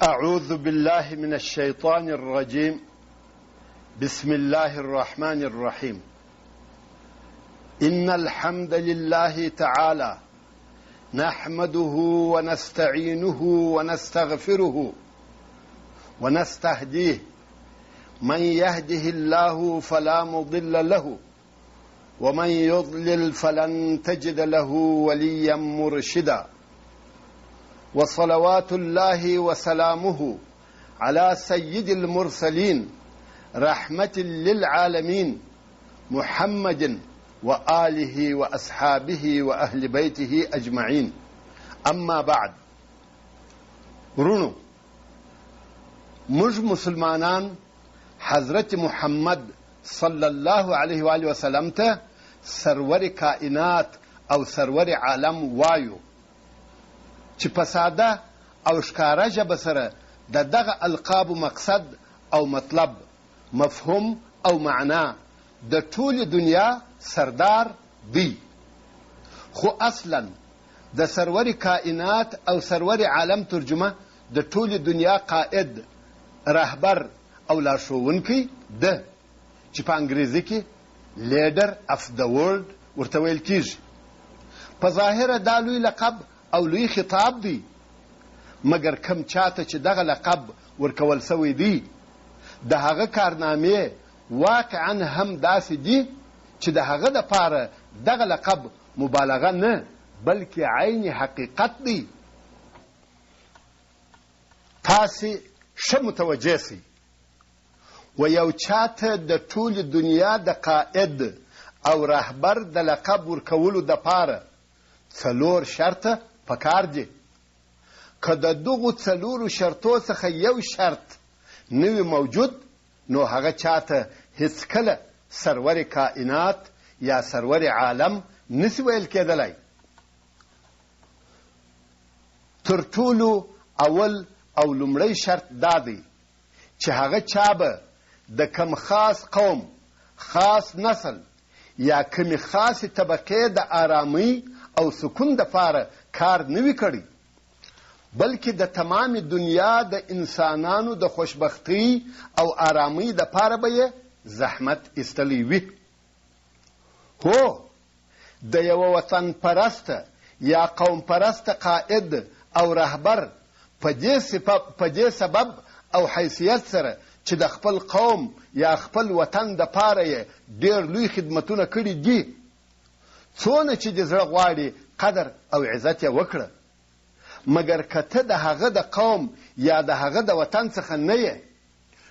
أعوذ بالله من الشيطان الرجيم بسم الله الرحمن الرحيم إن الحمد لله تعالى نحمده ونستعينه ونستغفره ونستهديه من يهده الله فلا مضل له ومن يضلل فلن تجد له وليا مرشدا وصلوات الله وسلامه على سيد المرسلين رحمة للعالمين محمد وآله وأصحابه وأهل بيته أجمعين أما بعد رونو موږ مسلمانان حضرت محمد صلی الله علیه و آله وسلم ته سرور کائنات او سرور عالم وایو چې په ساده او ښکاره ژبه سره د دغه القابو مقصد او مطلب، مفهوم او معنا د ټولې دنیا سردار دی. خو اصلا د سرور کائنات او سرور عالم ترجمه د ټولې دنیا قائد، رهبر او لارښوونکی ده چې په انګریزي کې لیډر اف د ورلډ ورته ویل کیږي. په ظاهره دا لوی لقب او لوی خطاب دی، مګر کوم چاته چې دغه لقب ورکول شوی دی د هغه کارنامې واقعا هم داسې دي چې د هغه دپاره دغه لقب مبالغه نه بلکې عین حقیقت دی. تاسې ښه متوجه شئ و یو چاته د ټولې دنیا د قائد او رهبر د لقب ورکولو دپاره څلور شرطه پکار دي. که د دغو څلورو شرطو څخه یو شرط نه وي موجود نو هغه چاته هیڅکله سرور کائنات یا سرور عالم نسی ویل کېدلای. تر ټولو اول او لومړی شرط دا دی چې هغه چا به د کوم خاص قوم، خاص نسل یا کومې خاصې طبقې د آرامۍ او سکون دپاره کار نه وي کړی، بلکې د تمامې دنیا د انسانانو د خوشبختۍ او آرامۍ دپاره به یې زحمت ایستلی وي. هو، د یوه وطن پرسته یا قوم پرسته قائد او رهبر په دې په دې سبب او حیثیت سره چې د خپل قوم یا خپل وطن د پاره یې ډېر لوی خدمتونه کړي دي، څونه چې دې زړه غواړي قدر او عزت یې وکړه، مګر که ته د هغه د قوم یا د هغه د وطن څخه نه یې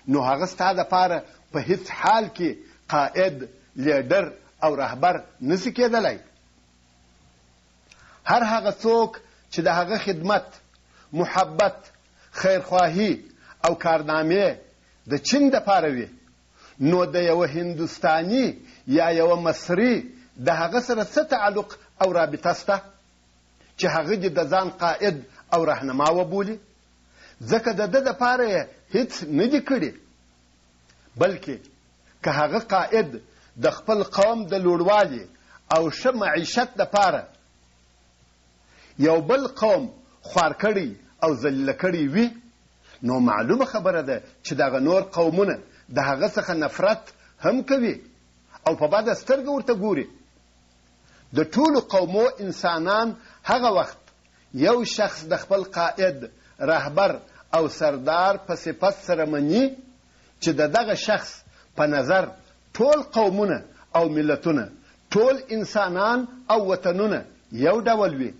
نو هغه ستا دپاره په هیڅ حال کې قائد، لیډر او رهبر نشي کېدلای. هر هغه څوک چې د هغه خدمت، محبت، خیرخواهي او کارنامې د چین دپاره وي، نو د یوه هندوستاني یا یوه مصري د هغه سره څه تعلق او رابطه شته چې هغه دې د ځان قائد او رهنما وبولي؟ ځکه د ده دپاره یې هیڅ نه دي کړي، بلکې که هغه قائد د خپل قوم د لوړوالي او ښه معیشت دپاره یو بل قوم خوار کړی او ذلیل کړی وي، نو معلومه خبره ده چې دغه نور قومونه د هغه څخه نفرت هم کوي او په بده سترګه ورته ګوري. د ټولو قومو انسانان هغه وخت یو شخص د خپل قائد، رهبر او سردار په صفت سره مني چې د دغه شخص په نظر ټول قومونه او ملتونه، ټول انسانان او وطنونه یو ډول وي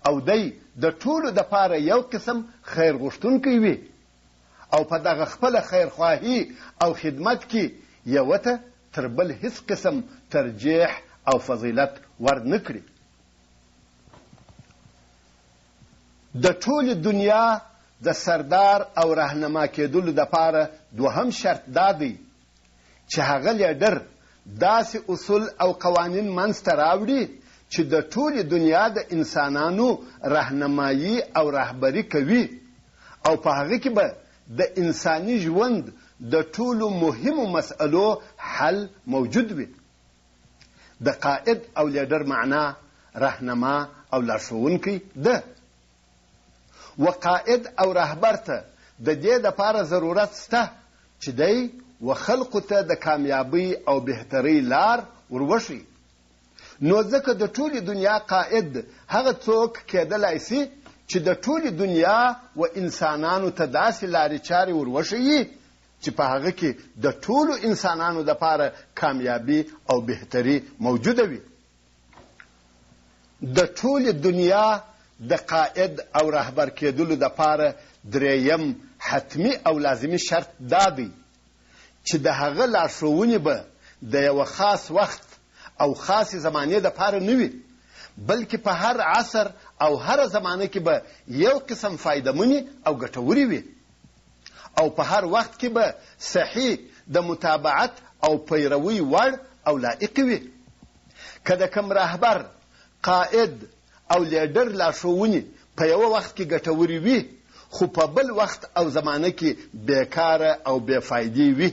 او دی د ټولو دپاره یو قسم خیر غوښتونکی وي او په دغه خپله خیرخواهي او خدمت کې یوه ته تر بل هیڅ قسم ترجیح او فضیلت ور نه کړي. د ټولې دنیا د سردار او رهنما کېدلو دپاره دوهم شرط دا دی چې هغه لیډر داسې اصول او قوانین منځ ته راوړي چې د ټولې دنیا د انسانانو رهنمایي او رهبري کوي او په هغه کې به د انساني ژوند د ټولو مهمو مسئلو حل موجود وي. د قائد او لیډر معنا رهنما او لارښوونکی ده. و قائد او رهبر ته د دې دپاره ضرورت سته چې دی و خلقو ته د کامیابۍ او بهترۍ لار ور وښیي. نو ځکه د ټولې دنیا قائد هغه څوک کېدلای سي چې د ټولې دنیا و انسانانو ته داسې لارې چارې ور وښیي چې په هغه کې د ټولو انسانانو دپاره کامیابي او بهتري موجوده وي. د ټولې دنیا د قائد او رهبر کېدلو دپاره درېیم حتمي او لازمي شرط دا دی چې د هغه لارښوونې به د یوه خاص وخت او خاصې زمانې دپاره نه وي، بلکې په هر عصر او هره زمانه کې به یو قسم فایدهمنې او ګټورې وي او په هر وخت کې به صحیح د متابعت او پیروۍ وړ او لایقې وي. که د کوم رهبر، قائد او لیډر لارښوونې په یوه وخت کې ګټورې وي، خو په بل وخت او زمانه کې بېکاره او بې فایدې وي،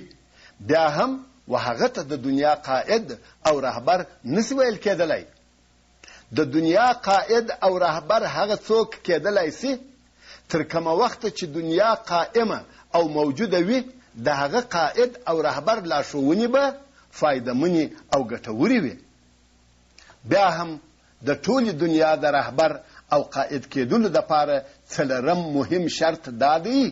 بیا هم و هغه ته د دنیا قائد او رهبر نه شي ویل کېدلای. د دنیا قائد او رهبر هغه څوک کېدلای شي، تر کومه وخته چې دنیا قائمه او موجوده وي، د هغه قائد او رهبر لارښوونې به فایدهمنې او ګټورې وي. بیا هم د ټولې دنیا د رهبر او قائد کېدلو دپاره څلورم مهم شرط دا دی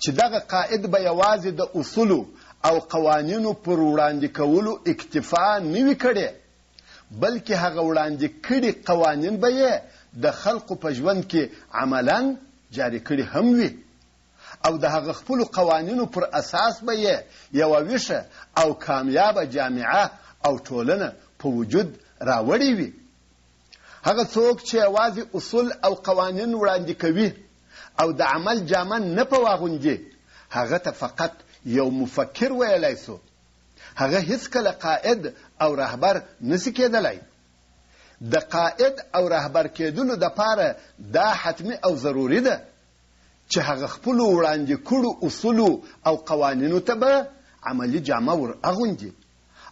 چې دغه قائد به یوازې د اصولو او قوانینو پر وړاندې کولو اکتفا نه وي کړې، بلکې هغه وړاندې کړي قوانین به یې د خلقو په ژوند کې عملاً جاري کړي هم وي او د هغه خپلو قوانینو پر اساس به یې یوه ویښه او کامیابه جامعه او ټولنه په وجود راوړې وي. هغه څوک چې یوازې اصول او قوانین وړاندې کوي او د عمل جامه نه په واغوندي، هغه ته فقط یو مفکر ویلای شو. هغه هیڅکله قائد او رهبر نشي کېدلای. د قائد او رهبر کېدلو دپاره دا حتمي او ضروري ده چې هغه خپلو وړاندې کړو اصولو او قوانینو ته به عملي جامه ور اغوندي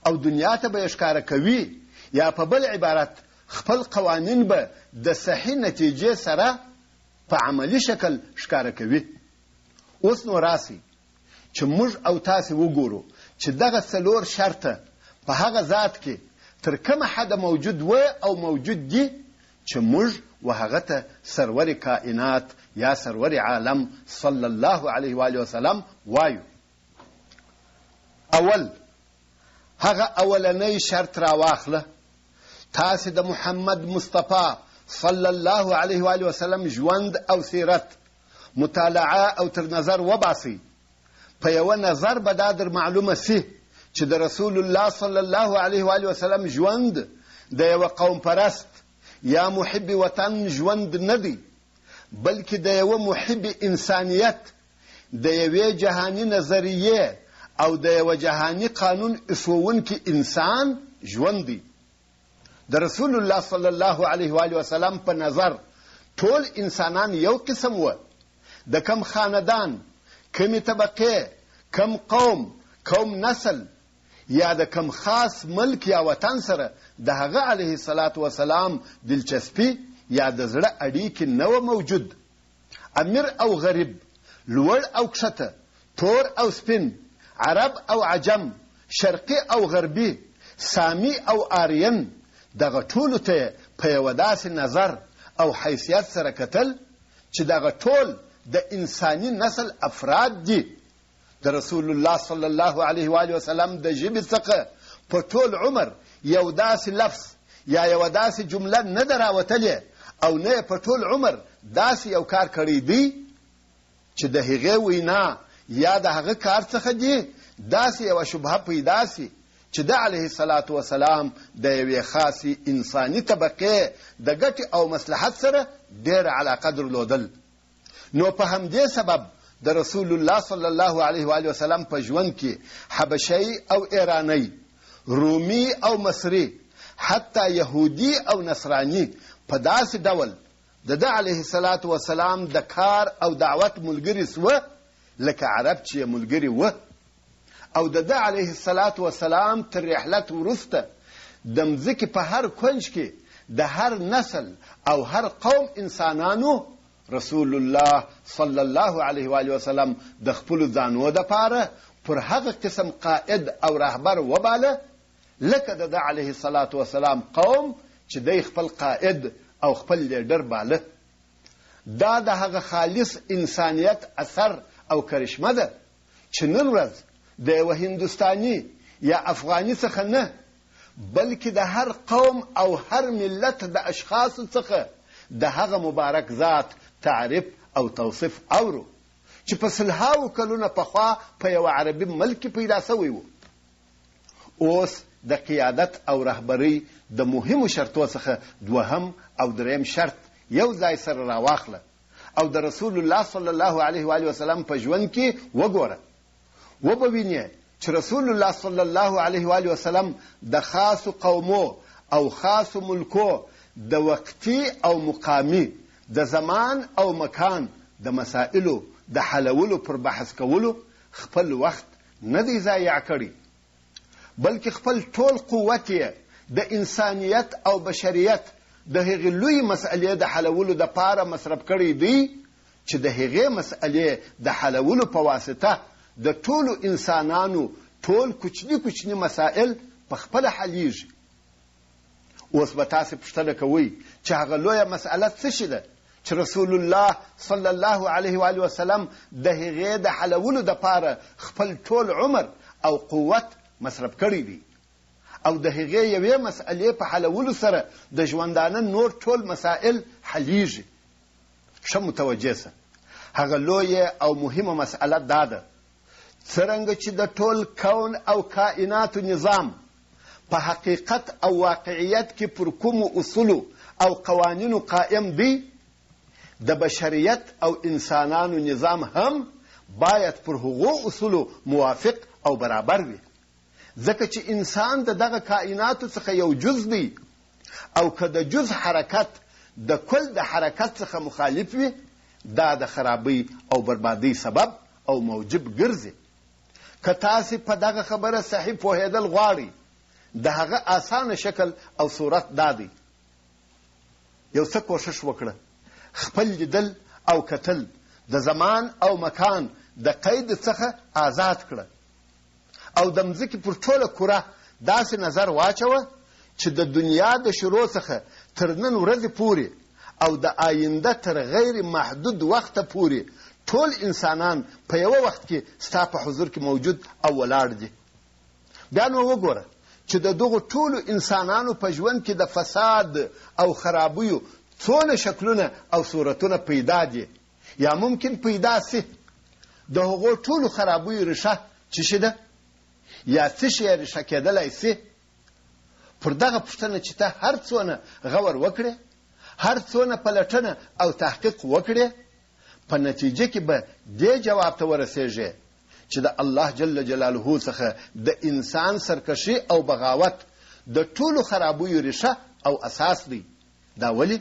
او دنیا ته به یې ښکاره کوي، یا په بل عبارت خپل قوانین به د صحیح نتیجې سره په عملي شکل ښکاره کوي. اوس نو راسئ چې موږ او تاسې وګورو چې دغه څلور شرطه په هغه ذات کې تر کومه حده موجود وه او موجود دي چې موږ و هغه ته سرور کائنات یا سرور عالم صلی الله علیه وآله وسلم وایو. اول، هغه اولنی شرط راواخله، تاسې د محمد مصطفی صلی الله علیه وآله وسلم ژوند او سیرت مطالعه او تر نظر وباسئ، په یوه نظر به دا در معلومه سي چې د رسول الله صلی الله علیه و آله وسلم ژوند د یوه قوم پرست یا محب وطن ژوند نه دی، بلکې د یوه محب انسانیت، د یوې جهاني نظریې او د یوه جهاني قانون ایښوونکي انسان ژوند دی. د رسول الله صلی الله علیه و آله وسلم په نظر ټول انسانان یو قسم وه، د کوم خاندان، کومې طبقې، کوم قوم، کوم نسل یا د کوم خاص ملک یا وطن سره د هغه علیه الصلاة والسلام دلچسپي یا د زړه اړیکې نه وه موجود. امیر او غریب، لوړ او کښته، تور او سپین، عرب او عجم، شرقي او غربي، سامي او آرین، دغه ټولو ته یې په یوه داسې نظر او حیثیت سره کتل چې دغه ټول د انساني نسل افراد دي. د رسول الله صلی الله علیه و آله وسلم د ژبې څخه په ټول عمر یو داسې لفظ یا یوه داسې جمله نه ده راوتلې او نه یې په ټول عمر داسې یو کار کړی دی چې د هغې وینا یا د هغه کار څخه دې داسې یوه شبهه پیدا شي چې ده علیه الصلاة والسلام د یوې خاصې انساني طبقې د ګټې او مصلحت سره ډېره علاقه درلودل. نو په همدې سبب د رسول الله صلی الله علیه و آله وسلم په ژوند کې حبشی او ایرانی، رومي او مصري، حتی یهودي او نصراني په داسې ډول د ده علیه الصلاة والسلام د کار او دعوت ملګري سوه لکه عرب چې یې ملګري وه. او د ده علیه الصلاة والسلام تر رحلت وروسته د مځکې په هر کونج کې د هر نسل او هر قوم انسانانو رسول الله صلی الله علیه و آله وسلم د خپلو ځانو دپاره پر هغه قسم قائد او رهبر وباله لکه د ده علیه الصلاة والسلام قوم چې دی خپل قائد او خپل لیډر باله. دا د هغه خالص انسانیت اثر او کرشمه ده چې نن ورځ د یوه هندوستاني یا افغاني څخه نه بلکې د هر قوم او هر ملت د اشخاصو څخه د هغه مبارک ذات تعریف او توصیف اورو چې په سلهاوو کلونه پخوا په یوه عربي ملک کې پیدا شوی و. اوس د قیادت او رهبرۍ د مهمو شرطو څخه دوهم او دریم شرط یو ځای سره راواخله او د رسول الله صلی الله علیه و آله وسلم په ژوند کې وګوره، وبه وینې چې رسول الله صلی الله علیه و آله وسلم د خاصو قومو او خاصو ملکو د وقتي او مقامي، د زمان او مکان د مسائلو د حلولو پر بحث کولو خپل وخت نه دی ضایع کړی، بلکې خپل ټول قوت یې د انسانیت او بشریت د هغې لویې مسئلې د حلولو دپاره مصرف کړی دی چې د هغې مسئلې د حلولو په واسطه د ټولو انسانانو ټول کوچني کوچني مسائل په خپله حلیږي. اوس به تاسې پوښتنه کوئ چې هغه لویه مسئله څه شي ده چې رسول الله صلی الله علیه و آله وسلم د هغې د حلولو دپاره خپل ټول عمر او قوت مصرف کړی دی او د هغې یوې مسئلې په حلولو سره د ژوندانه نور ټول مسائل حلیږي. ښه متوجه شه، هغه لویه او مهمه مسئله دا ده څرنګه چې د ټول کون او کائناتو نظام په حقیقت او واقعیت کې پر کومو اصولو او قوانینو قائم دی، د بشریت او انسانانو نظام هم باید پر هغو اصولو موافق او برابر وي، ځکه چې انسان د دغه کائناتو څخه یو جز دی او که د جز حرکت د کل د حرکت څخه مخالف وي، دا د خرابۍ او بربادۍ سبب او موجب ګرځي. که تاسې په دغه خبره صحیح پوهېدل غواړئ، د هغه اسانه شکل او صورت دا دی، یو څه کوښښ وکړه، خپل لیدل او کتل د زمان او مکان د قید څخه آزاد کړه او د مځکې پر ټوله کره داسې نظر واچوه چې د دنیا د شروع څخه تر نن ورځې پورې او د آینده تر غیر محدود وخته پورې ټول انسانان په یوه وخت کې ستا په حضور کې موجود او ولاړ دي. بیا نو وګوره چې د دغو ټولو انسانانو په ژوند کې د فساد او خرابیو څونه شکلونه او صورتونه پیدا دي یا ممکن پیدا سي. د هغو ټولو خرابیو ریښه څه شي ده یا څه شی ریښه کېدلای سي؟ پر دغه پوښتنه چې ته هر څونه غور وکړې، هر څونه پلټنه او تحقیق وکړې، په نتیجه کې به دې جواب ته ورسېږې چې د الله جل جلاله څخه د انسان سرکشي او بغاوت د ټولو خرابیو ریښه او اساس دی. دا ولې؟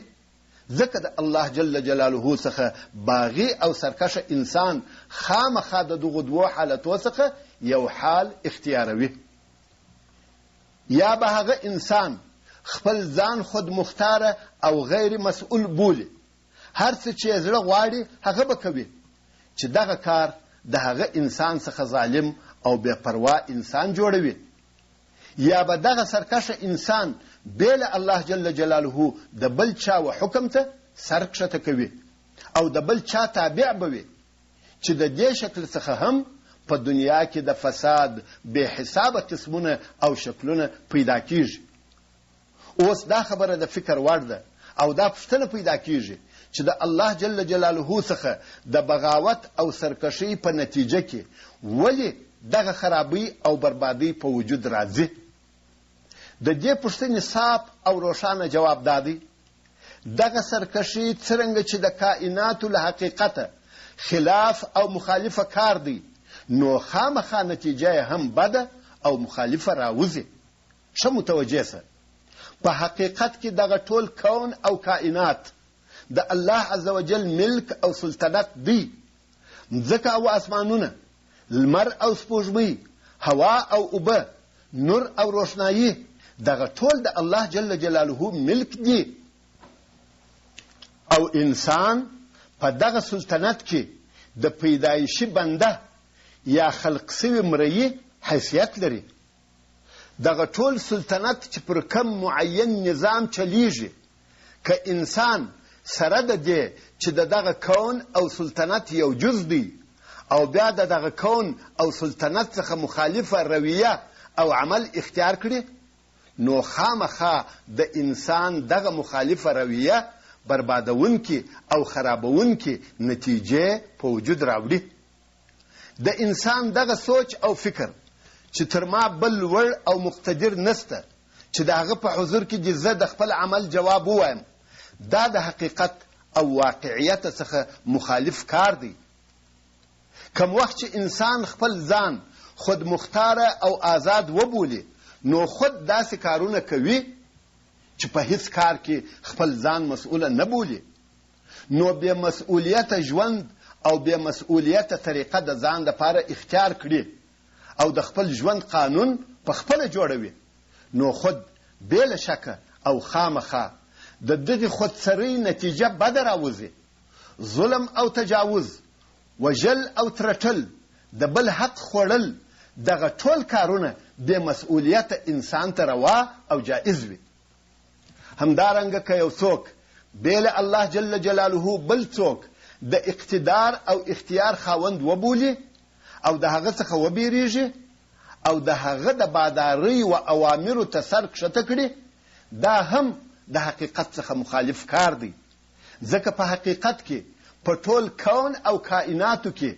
ځکه د الله جل جلاله څخه باغي او سرکشه انسان خامخا د دغو دوو حالتو څخه یو حال اختیاروي. یا به هغه انسان خپل ځان خودمختاره او غیر مسؤل بولي، هر څه چې یې زړه غواړي هغه به کوي، چې دغه کار د هغه انسان څخه ظالم او بې پروا انسان جوړوي، یا به دغه سرکشه انسان بې له الله جل جلاله د بل چا و حکم ته سر کښته کوي او د بل چا تابع به وي، چې د دې شکل څخه هم په دنیا کې د فساد بې حسابه قسمونه او شکلونه پیدا کیږي. اوس دا خبره د فکر وړ ده او دا پوښتنه پیدا کیږي چې د الله جل جلاله څخه د بغاوت او سرکشۍ په نتیجه کې ولې دغه خرابۍ او بربادۍ په وجود راځي؟ د دې پوښتنې صاف او روښانه جواب دا دی، دغه سرکښي څرنګه چې د کائناتو له حقیقته خلاف او مخالفه کار دی، نو خامخا نتیجه یې هم بده او مخالفه راوځي. ښه متوجه شه، په حقیقت کې دغه ټول کون او کائنات د الله عزوجل ملک او سلطنت دی، مځکه او اسمانونه، لمر او سپوږمۍ، هوا او اوبه، نور او روښنايي، دغه ټول د الله جل جلاله ملک دي او انسان په دغه سلطنت کې د پیدایشي بنده یا خلق سوي مریي حیثیت لري. دغه ټول سلطنت چې پر کوم معین نظام چلیږي، که انسان سره د دې چې د دغه کون او سلطنت یو جز دی او بیا د دغه کون او سلطنت څخه مخالفه رویه او عمل اختیار کړي، نو خامخا د انسان دغه مخالفه رویه بربادوونکې او خرابوونکې نتیجې په وجود راوړي. د انسان دغه سوچ او فکر چې تر ما بل لوړ او مقتدر نشته چې د هغه په حضور کې دې زه د خپل عمل جواب ووایم، دا د حقیقت او واقعیت څخه مخالف کار دی. کوم وخت چې انسان خپل ځان خودمختاره او آزاد وبولي، نو خود داسې کارونه کوي چې په هیڅ کار کې خپل ځان مسؤله نه بولي. نو بې مسؤلیته ژوند او بې مسؤلیته طریقه د ځان لپاره اختیار کړي او د خپل ژوند قانون په خپله جوړوي، نو خود بې له شکه او خامخا د دغې خودسرۍ نتیجه بده راوځي. ظلم او تجاوز، وژل او ترټل، د بل حق خوړل، دغه ټول کارونه بې مسؤلیته انسان ته روا او جایز وي. همدارنګه که یو څوک بې له الله جل جلاله بل څوک د اقتدار او اختیار خاوند وبولي او د هغه څخه وبېرېږي او د هغه د بادارۍ و اوامرو ته سر کښته کړي، دا هم د حقیقت څخه مخالف کار دی، ځکه په حقیقت کې په ټول کون او کائناتو کې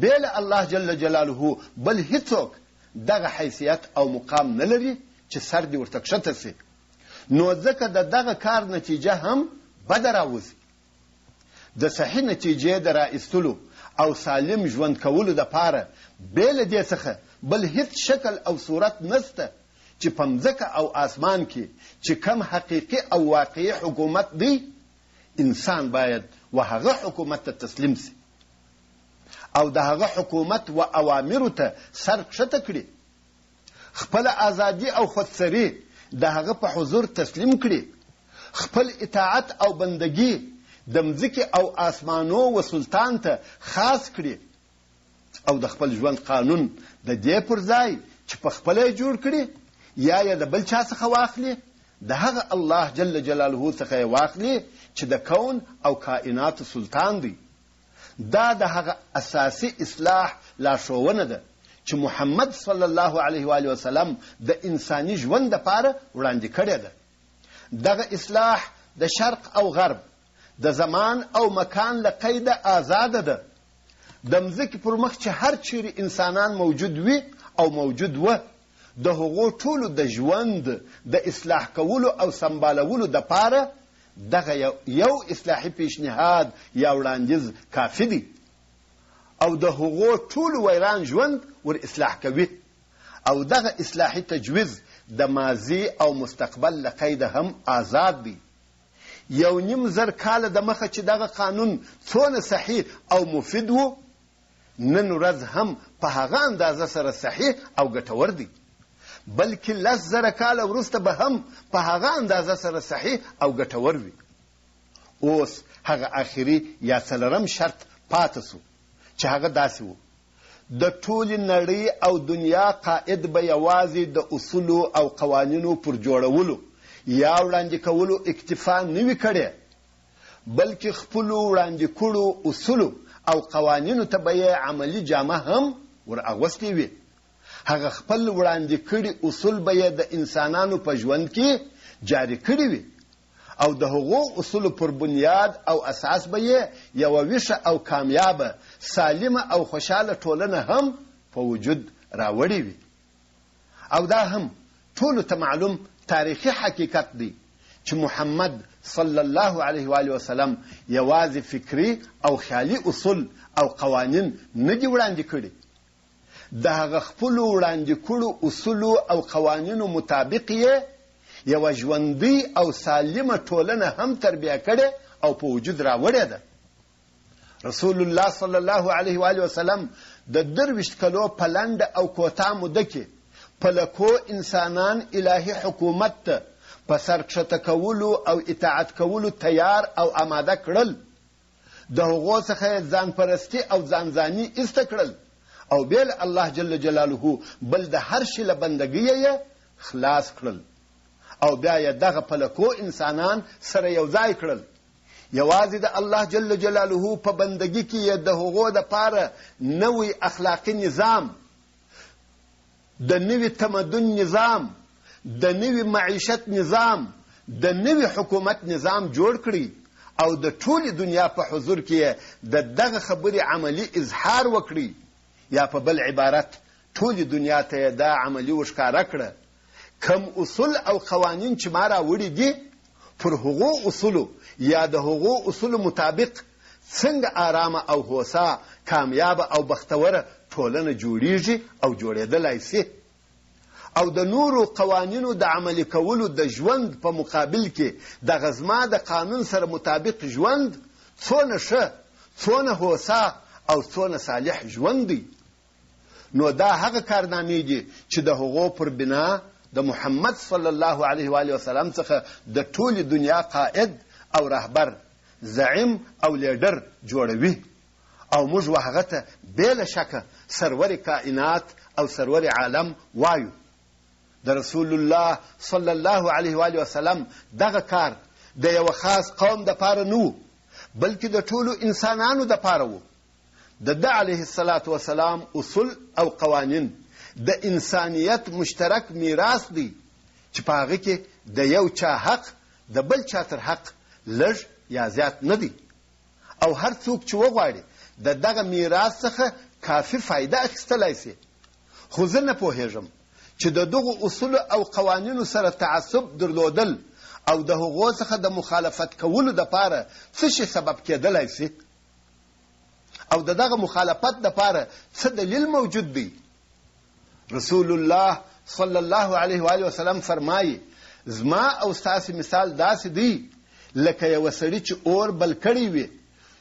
بې له الله جل جلاله بل هیڅوک دغه حیثیت او مقام نه لري چې سر دې ورته کښته شي، نو ځکه د دغه کار نتیجه هم بده راوځي. د صحیح نتیجې د را ایستلو او سالم ژوند کولو دپاره بې له دې څخه بل هیڅ شکل او صورت نشته چې په مځکه او آسمان کې چې کوم حقیقي او واقعي حکومت دی، انسان باید و هغه حکومت ته تسلیم شي او د هغه حکومت و اوامرو ته سر کښته کړي، خپله ازادي او خودسري د هغه په حضور تسلیم کړي، خپل اطاعت او بندګي د مځکې او آسمانو و سلطان ته خاص کړي او د خپل ژوند قانون د دې پر ځای چې په خپله یې جوړ کړي یا یې د بل چا څخه واخلي، د هغه الله جل جلاله څخه یې واخلي چې د کون او کائناتو سلطان دی. دا د هغه اساسي اصلاح لارښوونه ده چې محمد صلی الله علیه و آله وسلم د انساني ژوند لپاره وړاندې کړې ده. دغه اصلاح د شرق او غرب، د زمان او مکان له قیده آزاده ده. د مځکې پر مخ چې هر چیرې انسانان موجود وي او موجود وه، د هغو ټولو د ژوند د اصلاح کولو او سمبالولو دپاره دغه یو اصلاحي پیشنهاد یا وړاندیز کافي دی او د هغو ټولو ویران ژوند ور اصلاح کوي او دغه اصلاحي تجویز د ماضي او مستقبل له قیده هم آزاد دی. 1500 کاله د مخه چې دغه قانون څونه صحیح او مفید و، نن ورځ هم په هغه اندازه سره صحیح او ګټور دی، بلکې 10,000 کاله وروسته به هم په هغه اندازه سره صحیح او ګټور وي. اوس هغه اخري یا څلورم شرط پاته شو چې هغه داسې و، د ټولې نړۍ او دنیا قائد به یوازې د اصولو او قوانینو پر جوړولو یا وړاندې کولو اکتفا نه وي کړې، بلکې خپلو وړاندې کړو اصولو او قوانینو ته به یې عملي جامه هم ور اغوستې وي. هغه خپل وړاندې کړي اصول به یې د انسانانو په ژوند کې جاري کړي وي او د هغو اصولو پر بنیاد او اساس به یې یوه ویښه او کامیابه، سالمه او خوشحاله ټولنه هم په وجود راوړې وي. او دا هم ټولو ته معلوم تاریخي حقیقت دی چې محمد صلی الله علیه و آله وسلم یوازې فکري او خیالي اصول او قوانین نه دي وړاندې کړي، د هغه خپلو وړاندې کړو اصولو او قوانینو مطابق یې یوه ژوندۍ او سالمه ټولنه هم تربیه کړې او په وجود راوړې ده. رسول الله صلی الله علیه و آله وسلم د 23 کلو په لنډه او کوتاه موده کې په لکو انسانان الهي حکومت ته په سر کښته کولو او اطاعت کولو تیار او آماده کړل. د هغو څخه یې ځانپرستي او ځانځاني ایسته کړل او بې له الله جل جلاله بل د هر شي له بندګیه یې خلاص کړل او بیا یې دغه په لکو انسانان سره یو ځای کړل. یوازې د الله جل جلاله په بندګي کې یې د هغو دپاره نوی اخلاقي نظام، د نوي تمدن نظام، د نوي معیشت نظام، د نوي حکومت نظام جوړ کړی او د ټولې دنیا په حضور کې یې د دغه خبرې عملي اظهار وکړی یا په بل عبارت ټولې دنیا ته یې دا عملي ورښکاره کړه کوم اصول او قوانین چې ما راوړي دي پر هغو اصولو یا د هغو اصولو مطابق څنګه آرامه او هوسا، کامیابه او بختوره ټولنه جوړیږي او جوړېدلای شي او د نورو قوانینو د عملي کولو د ژوند په مقابل کې دغه زما د قانون سره مطابق ژوند څونه ښه، څونه هوسا او څونه صالح ژوند دی. نو دا هغه کارنامې دي چې د هغو پر بنا د محمد صلی الله علیه و آله وسلم څخه د ټولې دنیا قائد او رهبر، زعیم او لیډر جوړوي او موږ و هغه ته بې له شکه سرور کائنات او سرور عالم وایو. د رسول الله صلی الله علیه و آله وسلم دغه کار د یوه خاص قوم دپاره نه و، بلکې د ټولو انسانانو دپاره و. د ده علیه الصلوة والسلام اصول او قوانین د انسانیت مشترک میراث دی چې په هغه کې د یو چا حق د بل چا تر حق لږ یا زیات نه دی او هر څوک چې وغواړي د دغه میراث څخه کافي فایده اخیستلای شي. خو زه نه پوهېږم چې د دغو اصولو او قوانینو سره تعصب درلودل او د هغو څخه د مخالفت کولو دپاره څه شي سبب کېدلای شي؟ او د دغه مخالفت دپاره څه دلیل موجود دی؟ رسول الله صلی الله علیه و آله وسلم فرمایي، زما او ستاسې مثال داسې دی لکه یوه سړي چې اور بل کړی وي،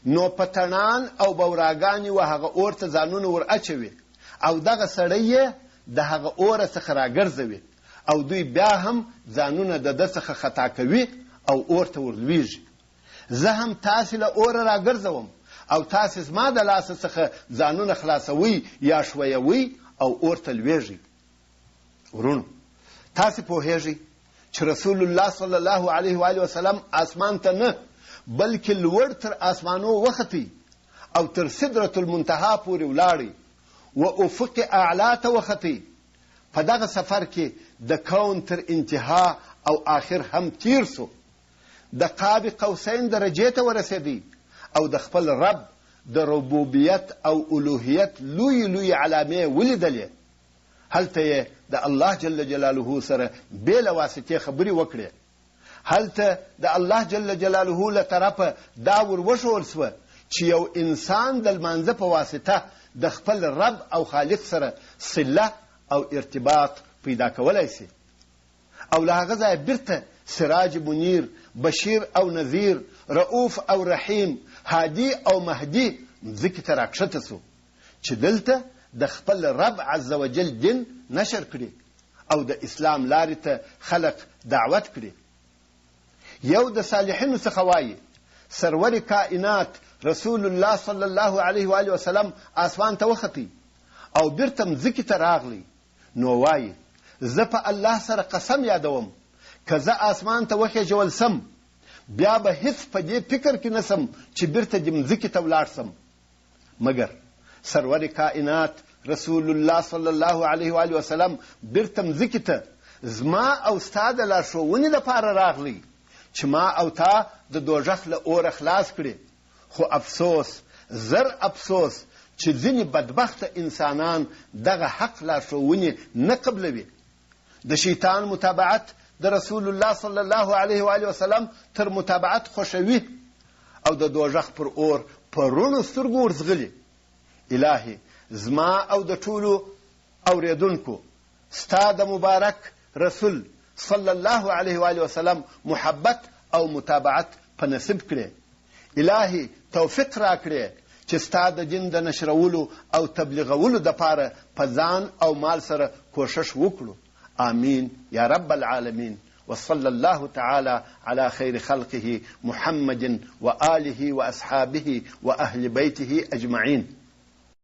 نو پتڼان او بوراګانې و هغه اور ته ځانونه ور اچوي او دغه سړی یې د هغه اوره څخه راګرځوي او دوی بیا هم ځانونه د ده څخه خطا کوي او اور ته ورلویږي. زه هم تاسې له اوره راګرځوم او تاسې زما د لاسه څخه ځانونه خلاصوئ یا ښویوئ او اور ته لوېږئ. وروڼو! تاسې پوهېږئ چې رسول الله صلی الله علیه و آله وسلم آسمان ته نه بلکې لوړ تر آسمانو وختی او تر سدرة المنتها پورې ولاړی و افق اعلی ته وختی، په دغه سفر کې د کون تر انتها او آخر هم تیر شو. د قاب قوسین درجې ته ورسېدی او د خپل رب د ربوبیت او الوهیت لویې لویې علامې یې ولیدلې، هلته یې د الله جل جلاله سره بې له واسطې خبرې وکړې، هلته د الله جل جلاله له طرفه دا ور وښوول شوه چې یو انسان د لمانځه په واسطه د خپل رب او خالق سره صله او ارتباط پیدا کولای شي. او له هغه ځایه بیرته سراج منیر، بشیر او نذیر، رؤف او رحیم، هادي او مهدي مځکې ته راکښته شو چې دلته د خپل رب عزوجل دین نشر کړي او د اسلام لارې ته خلق دعوت کړي. یو د صالحینو څخه وایي، سرور کائنات رسول الله صلی الله علیه وآله وسلم آسمان ته وختی او بیرته مځکې ته راغلی نو وايي، زه په الله سره قسم یادوم، که زه آسمان ته وخېژول شم، بیا به هېڅ په دې فکر کې نه شم چې بیرته دې مځکې ته ولاړ شم. مګر سرور کائنات رسول الله صلی الله علیه و آله وسلم بیرته مځکې ته زما او ستا د لارښوونې لپاره راغلی چې ما او تا د دوږخ له اوره خلاص کړي. خو افسوس، زر افسوس چې ځینې بدبخته انسانان دغه حق لارښوونې نه قبلوي. د شیطان متابعت د رسول الله صلی الله علیه و آله وسلم تر متابعت خوښوي او د دوږخ پر اور په روڼو سترګو ورځغلي. الهي زما او د ټولو اورېدونکو ستا د مبارک رسول صلی الله علیه و آله وسلم محبت او متابعت په نصیب کړې. الهي توفیق راکړې چې ستا د دین د نشرولو او تبلیغولو دپاره په ځان او مال سره کوښښ وکړو. آمین یا رب العالمین. وصلى الله تعالى على خير خلقه محمد وآله وأصحابه وأهل بيته أجمعين.